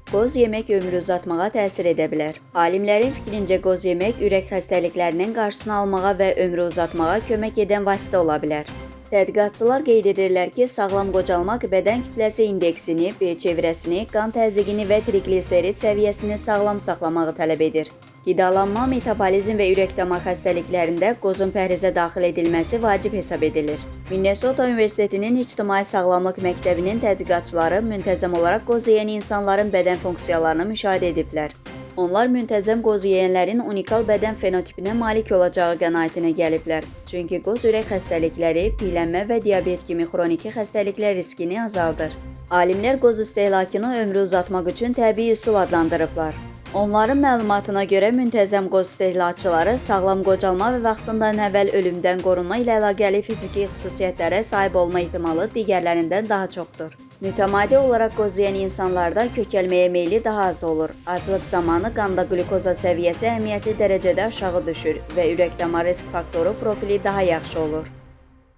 Qoz yemək ömrü uzatmağa təsir edə bilər. Alimlərin fikrincə qoz yemək ürək xəstəliklərinin qarşısını almağa və ömrü uzatmağa kömək edən vasitə ola bilər. Tədqiqatçılar qeyd edirlər ki, sağlam qocalmaq bədən kütləsi indeksini, bel çevrəsini, qan təzyiqini və triqliserid səviyyəsini sağlam saxlamağı tələb edir. Qidalanma, metabolizm və ürək-damar xəstəliklərində qozun pəhrizə daxil edilməsi vacib hesab edilir. Minnesota Universitetinin İctimai Sağlamlıq Məktəbinin tədqiqatçıları müntəzəm olaraq qoz yeyən insanların bədən funksiyalarını müşahidə ediblər. Onlar müntəzəm qoz yeyənlərin unikal bədən fenotipinə malik olacağı qənaətinə gəliblər. Çünki qoz ürək xəstəlikləri, piylənmə və diabet kimi xroniki xəstəliklər riskini azaldır. Alimlər qoz istehlakını ömrü uzatmaq üçün təbii üsul adlandırıblar. Onların məlumatına görə müntəzəm qoz istehlakçıları sağlam qocalma və vaxtından əvvəl ölümdən qorunma ilə əlaqəli fiziki xüsusiyyətlərə sahib olma ehtimalı digərlərindən daha çoxdur. Mütəmadi olaraq qoz yeyən insanlarda kökəlməyə meyli daha az olur. Aclıq zamanı qanda qlükoza səviyyəsi əhəmiyyətli dərəcədə aşağı düşür və ürək-damar risk faktoru profili daha yaxşı olur.